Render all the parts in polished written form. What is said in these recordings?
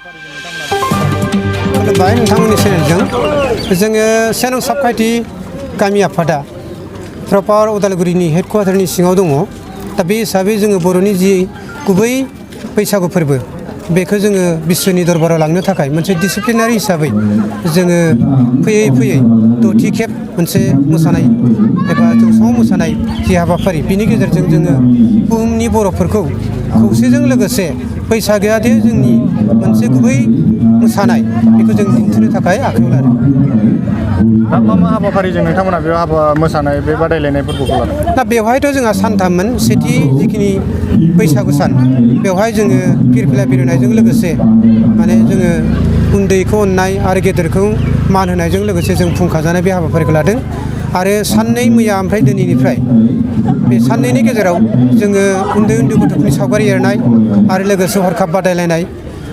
खुलुमबाय नोंथांमोननि चेनेलजों जोङो सेनं साबखाथि गामि आफादा प्रपार उदालगुरिनि हेडक्वार्टारनि सिङाव दङ। दा बे हिसाबै जोङो बर'नि जि गुबै बैसागु फोरबो बेखौ जोङो बिश्वनि दरबाराव लांनो थाखाय मोनसे डिसिप्लिनारि हिसाबै जोङो फैयै फैयै 6थि खेब मोनसे मोसानाय एबा जौस्राङाव मोसानाय जि हाबाफारि बिनि गेजेरजों जोङो बुहुमनि बर'फोरखौ खौसेजों लोगोसे बैसागोआ दि जोंनि मोनसे गुबै मोसानाय बेखौ जों दिन्थिनो थाखाय आखायाव लादों। दा मा हाबाफारिजों नोंथांमोना बे मोसानाय बे बादायलायनायफोरखौ लादों? दा बेवहायथ' जोंहा सानथाममोन। सेथि जिखिनि बैसागु सान बेवहाय जोङो फिरफिला बिरहोनायजों लोगोसे माने जोङो उन्दैखौ अननाय आरो गेदेरखौ मान होनायजों लोगोसे जों फुंखाजानाय बे हाबाफारिखौ लादों। आरो साननै मैया ओमफ्राय दिनैनिफ्राय बे साननैनि गेजेराव जोङो उन्दै उन्दै गथ'फोरनि सावगारि एरनाय आरो लोगोसे हरखाब बादायलायनाय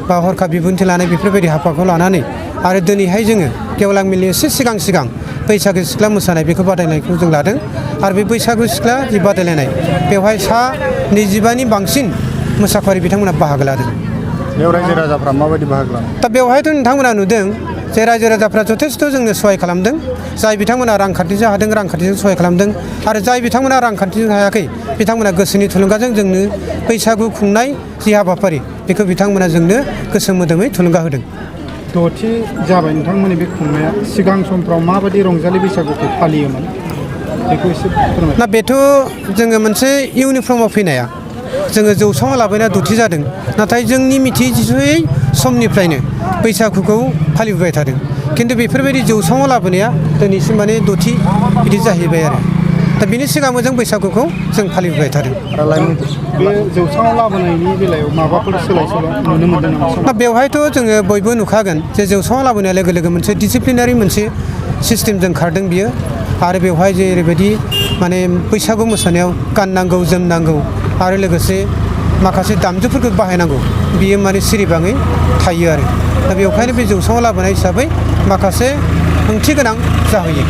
बा हरखाब बिबुंथि लानाय बेफोरबायदि हाबाखौ लानानै आरो दिनैहाय जोङो गेवलां मेलनि एसे सिगां बैसागो सिख्ला मोसानाय बेखौ बादायनायखौ जों लादों। आरो बे बैसागु सिख्ला जि बादायलायनाय बेवहाय 25नि बांसिन मोसाखावरि बिथांमोना बाहागो लादों। बेयाव रायजो राजाफ्रा माबायदि बाहागो लादों? दा बेवहायथ' नोंथांमोना नुदों जे रायजो राजाफ्रा जथेस्थ' जोंनो सहाय खालामदों। जाय बिथांमोना रांखान्थिजों हादों रांखान्थिजों सहाय खालामदों आरो जाय बिथांमोना रांखान्थिजों हायाखै बिथांमोना गोसोनि थुलुंगाजों जोंनो बैसागु खुंनाय जि हाबाफारि बेखौ बिथांमोना जोंनो गोसो मोदोमै थुलुंगा होदों। 6थि जाबाय नोंथांमोननि बे खुंनाया सिगां समफ्राव माबायदि रंजालि बैसागुखौ फालियोमोन बेखौ एसे फोरमाय। ना बेथ' जोङो मोनसे इउनिफर्माव फैनाया जोङो जौस्राङाव लाबोना 6थि जादों। नाथाय जोंनि मिथियै समनिफ्रायनो बैसागुखौ फालिबोबाय थादों। खिन्थु बेफोरबायदि जौस्राङाव लाबोनाया दिनैसिम माने 6थि बिदि जाहैबाय आरो दा बिनि सिगांबो जों बैसागुखौ जों फालिबोबाय थादों। बे जौस्राङाव लाबोनायनि बेलायाव माबाफोर सोलाय सोल' नुनो मोनदों नामा? बेवहायथ' जोङो बयबो नुखागोन जे जौस्राङाव लाबोनाय लोगो लोगो मोनसे डिसिप्लिनारि मोनसे सिस्टेमजों खारदों बियो। आरो बेवहाय जे ओरैबायदि माने बैसागु मोसानायाव गाननांगौ जोमनांगौ आरो लोगोसे माखासे दामजुफोरखौ बाहायनांगौ बियो माने सिरिबाङै थायो आरो दा बेवहायनो बे जौस्राङाव लाबोनाय हिसाबै माखासे ओंथि गोनां जाहैयो।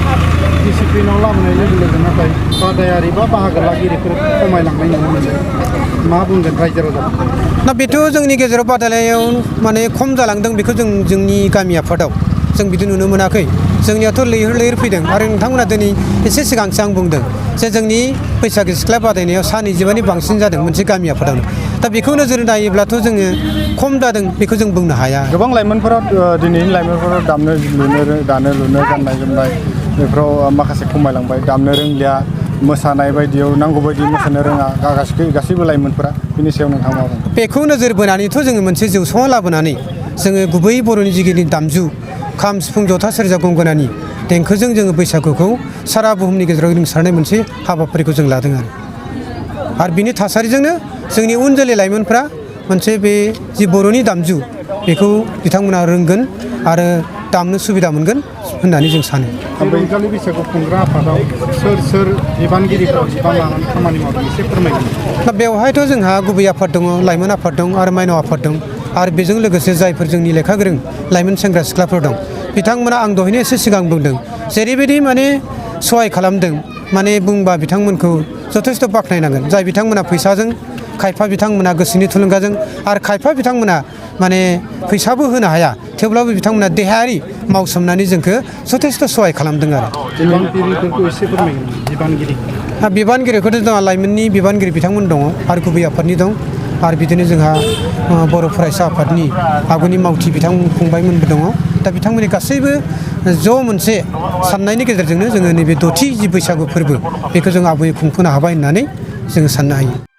डिसिप्लिनाव लाबोनाय लोगो लोगो नाथाय बादायारि बा बाहागो लागिरिफोर खमायलांनाय नुनो मोनदों। मा बुंगोन रायजो राजा? ना बेथ' जोंनि गेजेराव बादायलायनायाव माने खम जालांदों बेखौ जोंनि गामि आफादाव जों बिदि नुनो मोनाखै। जोंनियाथ' लैहोर फैदों आरो नोंथांमोना दिनै एसे सिगांसो आं बुंदों जे जोंनि बैसागो सिख्ला बादायनायाव 25नि बांसिन जादों मोनसे गामि आफादावनो। दा बेखौ नोजोर नायोब्लाथ' जोङो खम जादों बेखौ जों बुंनो हाया। गोबां लाइमोनफोरा दिनैनि लाइमोनफोरा दानो लुनो गाननाय जोमनाय बेफोराव माखासे खमायलांबाय। दामनो रोंलिया, मोसानाय बायदियाव नांगौ बायदि मोसानो रोङा गासैबो लाइमोनफोरा। बिनि सायाव नोंथाङा मा बुङो? बेखौ नोजोर बोनानैथ' जोङो मोनसे जौस्राङाव लाबोनानै जोङो गुबै बर'नि जिगिरि दामजु खाम सिफुं जथा सेरजा गंगोनानि देंखोजों जोङो बैसागुखौ सारा बुहुमनि गेजेराव रिंसारनाय मोनसे हाबाफारिखौ जों लादों आरो बिनि थासारिजोंनो जोंनि उन जोलै लाइमोनफ्रा मोनसे बे जि बर'नि दामजु बेखौ बिथांमोना रोंगोन आरो दामनो सुबिदा मोनगोन होननानै जों सानो। रंजालि बैसागु खुंग्रा आफादाव सोर बिबानगिरिफ्रा बिबान लानानै खामानि मावदों एसे फोरमायगोन। दा बेवहायथ' जोंहा गुबै आफाद दङ, लाइमोन आफाद दं आरो माइनाव आफाद दं आरो बेजों लोगोसे जायफोर जोंनि लेखा गोरों लाइमोन सेंग्रा सिख्लाफोर दं बिथांमोना आं दहायनो एसे सिगां बुंदों जेरैबायदि माने सहाय खालामदों माने बुंबा बिथांमोनखौ जथेस्थ' बाख्नायनांगोन। जाय बिथांमोना फैसाजों, खायफा बिथांमोना गोसोनि थुलुंगाजों आरो खायफा बिथांमोना माने फैसाबो होनो हाया थेवब्लाबो बिथांमोना देहायारि मावसोमनानै जोंखौ जथेस्थ' सहाय खालामदों आरो। बिबानगिरिफोरखौ एसे फोरमायगोन। बिबानगिरिखौथ' जोंहा लाइमोननि बिबानगिरि बिथांमोन दङ आरो गुबै आफादनि दं आरो बिदिनो जोंहा बर' फरायसा आफादनि आगुनि मावथि बिथां फंबायमोनबो दङ। दा बिथांमोननि गासैबो ज' मोनसे साननायनि गेजेरजोंनो जोङो नैबे 6थि जि बैसागु फोरबो बेखौ जों आबुङै खुंफुंनो हाबाय होननानै जोङो साननो हायो।